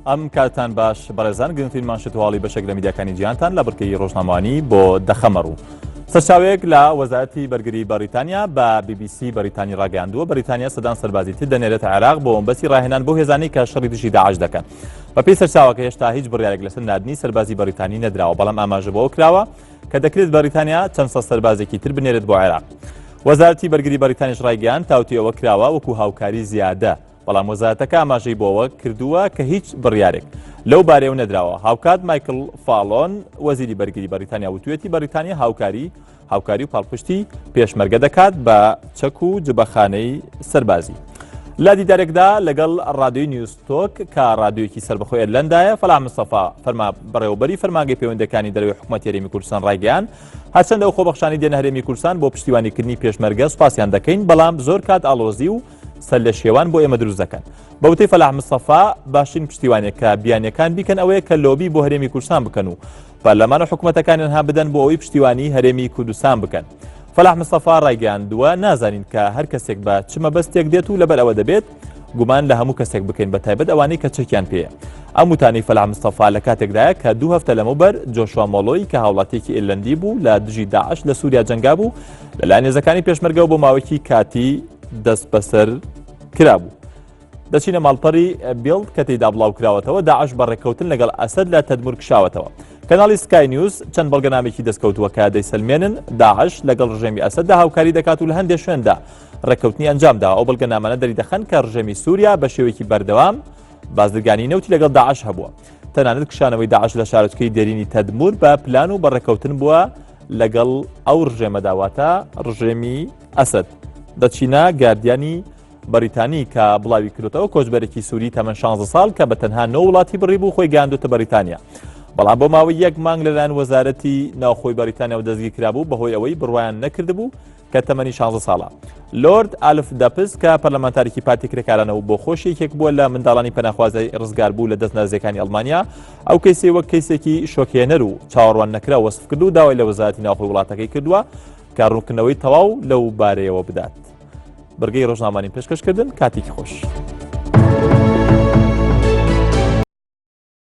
ئەم کاتتان باش بەڕێزان، گرنگترین مانشێت و هەواڵی بەشێک لە میدیاکانی جیهانتان لە بڕگەی ڕۆژنامەوانی بۆ دەخەمە ڕوو. سەرچاوەیەک لە وەزارەتی بەرگری بەریتانیا بە BBC بەریتانی ڕاگەیاندووە، بەریتانیا سەدان سەربازی تر دەنێرێتە عێراق بۆ مەبەستی ڕاهێنان بۆ هێزانەی کە شەڕی دژی داعش دەکەن. بەپێی سەرچاوەکە هێشتا هیچ بڕیارێک لەسەر ناردنی سەربازی بەریتانی نەدراوە، بەڵام ئاماژە بەوە کراوە کە دەکرێت بەریتانیا چەند سەد سەربازێکی تر بنێرێت بۆ عێراق. وەزارەتی بەرگری بەریتانیش ڕایگەیاند تاوتوێ ئەوە کراوە وەکو هاوکاری زیادە، بەڵام وەزارەتەکە ئاماژەی بۆوە کردووە کە هیچ بڕیارێک لەو بارەیەوە نەدراوە. هاوکات مایکڵ فاڵۆن وەزیری بەرگری بەریتانیا وتویەتی بەریتانیا هاوکاری هاوکاری و پاڵپشتی پێشمەرگە دەکات بە چەک و جبەخانەی سەربازی. لە دیدارێکدا لەگەڵ ڕادیۆی نیوزتۆک کە ڕادیۆیەکی سەربەخۆی ئێرلەندایە، فەلاح مستەفا فەرما بەڕێوەبەری فەرمانگەی پەیوەندەکانی دەرەوەی حکوومەتی هەرێمی کوردستان ڕایگەیاند هەرچەندە ئەو خۆبەخشانی دێنە هەرێمی کوردستان بۆ پشتیوانیکردنی پێشمەرگە سوپاسیان دەکەین، بەڵام زۆر کات ئاڵۆزی و سەرلێشێوان بۆ ئێمە دروست دەکەن. بە وتەی فەلاح مستەفا، باشترین پشتیوانییەک کە بیانییەکان بیکەن ئەوەیە کە لۆبی بۆ هەرێمی کوردستان بکەن و پەرلەمان و حکومەتەکانیان هان بدەن بۆ ئەوەی پشتیوانی هەرێمی کوردستان بکەن. فەلاح مستەفا ڕایگەیاندووە، نازانین کە هەر کەسێک بە چ مەبەستێک دێت و لەبەر ئەوە دەبێت گومان لە هەموو کەسێک بکەین بە تایبەت ئەوانەی کە چەکیان پێیە. ئەم وتانەی فەلاح مستەفا لە کاتێکدایە کە دوو هەفتە لەمەوبەر جۆشوا مۆڵۆی کە هاوڵاتییەکی ئیرلەندی بوو لە دژی داعش لە سووریا جەنگابوو لەلایەن هێزەکانی پێشمەرگەوە بۆ ماوەیەکی کاتی دەستبەسەر کرابوو. دەچینە ماڵپەڕی بیڵد کە تێیدا بڵاو کراوەتەوە داعش بە ڕێککەوتن لەگەڵ ئەسەد لە تەدمور کشاوەتەوە. کەناڵی سکای نیوز چەند بەڵگەنامێکی دەستکەوتووە کە دەیسەلمێنن داعش لەگەڵ ڕژێمی ئەسەددا هاوکاری دەکات و لە هەندێک شوێندا ڕێککەوتنی ئەنجامداوە. ئەو بەڵگەنامانە دەریدەخەن کە ڕژێمی سووریا بە شێوەیەکی بەردەوام بازرگانی نەوتی لەگەڵ داعش هەبووە. تەنانەت کشانەوەی داعش لە شارۆچکەی دێرینی تەدمور بە پلان و بە ڕێککەوتن بووە لەگەڵ ئەو ڕژێمەدا واتە ڕژێمی ئەسەد. دەچینە گاردیانی بەریتانی کە بڵاوی کردوتەوە کۆچبەرێکی سووری تەمەن 16 ساڵ کە بە تەنها نۆ وڵاتی بڕی بوو خۆی گەیاندوتە بەریتانیا. بەڵام بۆ ماوەی یەک مانگ لەلایەن وەزارەتی ناوخۆی بەریتانیا و دەستگیر کرابوو بەهۆی ئەوەی بڕوایان نەکردبوو کە تەمەنی 16 ساڵە. لۆرد ئالف دەپس کە پەرلەمانتارێکی پارتی کرێکارانە و بۆ خۆش یەکێک بووە لە منداڵانی پەناخوازی ڕزگاربوو لە دەست نازیەکانی ئەڵمانیا، ئەو کەیسەی وەک کەیسێکی شۆکهێنەر و چاوەڕوان نەکراو وەسف کرد و داوای لە وەزارەتی ناوخۆی وڵاتەکەی کردووە کە ڕوونکردنەوەی تەواو لەو بارەیەوە بدات. بڕگەی ڕۆژنامەوانی پێشکەشکردن کاتێکی خۆش.